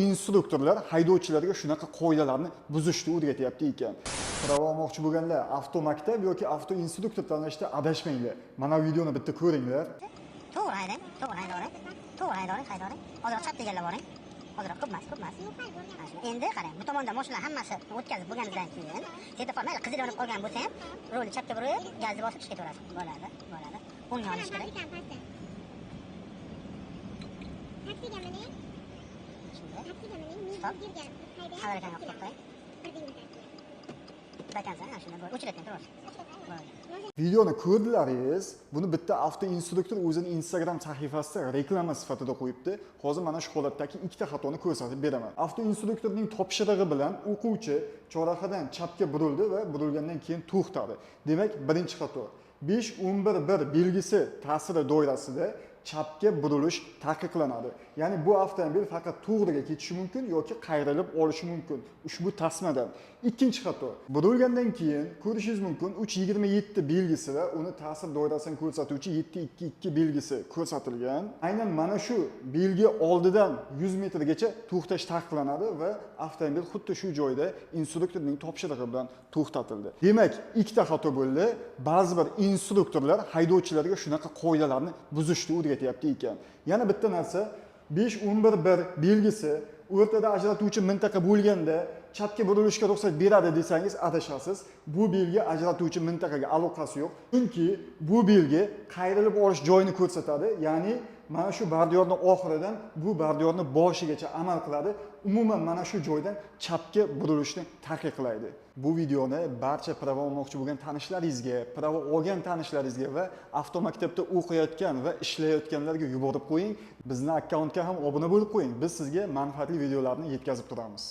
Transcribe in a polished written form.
instruktorlar haydovchilarga shunaqa qoidalarni buzishni o'rgatyapti ekan. Prava olmoqchi bo'lganlar avtomaktab yoki avtoinstruktor tanlashda adashmanglar. Mana bu videoni bitta ko'ringlar. To'g'ri haydang, to'g'ri haydavering, to'g'ri haydavering, haydavering. Ozroq chapga egallab boring. Ozroq, ko'p emas, ko'p emas. Mana shuni. Endi qarang, bu tomonda mashinalar hammasi o'tkazib bo'lganingizdan keyin svetofor, mayli, qizil yonib qolgan bo'lsa ham, rulni chapga burib, gazni bosib chiqib ketaverasiz. Bo'ladi, bo'ladi. O'ngga olish kerak. Taksiga mining, Shunday. taksiga mining, Stop. Mezbirga haydang. Avariyani yoqib to'xtang. Birdingga taksiga. До конца, ana shunday bo'ldi. O'chirayotgan turaversin. Bo'ldi. Videoni ko'rdilaringiz, buni bitta avtoinstruktor o'zini Instagram sahifasida reklama sifatida qo'yibdi. Hozir mana shu holatdagi ikkita xatoni ko'rsatib beraman. Avtoinstruktorning topshirig'i bilan o'quvchi chorrahadan chapga burildi va burilgandan keyin to'xtadi. Demak, birinchi xato. 5 11 1 belgisi ta'siri doirasida chapga burilish taqiqlanadi. Ya'ni bu avtomobil faqat to'g'riga ketishi mumkin yoki qayrilib olishi mumkin ushbu tasmadan. Ikkinchi xato. Burilgandan keyin ko'rishingiz mumkin, 3.27 belgisi va uni ta'sir doirasini ko'rsatuvchi 7.22 belgisi ko'rsatilgan. Aynan mana shu belgi oldidan 100 metrgacha to'xtash taqiqlanadi va avtomobil xuddi shu joyda instruktorning topshirig'i bilan to'xtatildi. Demak, ikkita xato bo'ldi. Ba'zi bir instruktorlar haydovchilarga shunaqa qoidalarni buzishni o'rgatyapti ekan. Yana bitta narsa, 5 11 1 belgisi o'rtada ajratuvchi mintaqa bo'lganda chapga burilishga ruxsat beradi desangiz, adashasiz. Bu belgi ajratuvchi mintaqaga aloqasi yo'q. Chunki bu belgi qayrilib olish joyini ko'rsatadi. Ya'ni mana shu bordyurni oxiridan bu bordyurni boshigacha amal qiladi. Umuman mana shu joydan chapga burilishni taqiqlaydi. Bu videoni barcha prava olmoqchi bo'lgan tanishlaringizga, prava olgan tanishlaringizga va avtomaktabda o'qiyotgan va ishlayotganlarga yuborib qo'ying. Bizni akkauntga ham obuna bo'lib qo'ying. Biz sizga manfaatli videolarni yetkazib turamiz.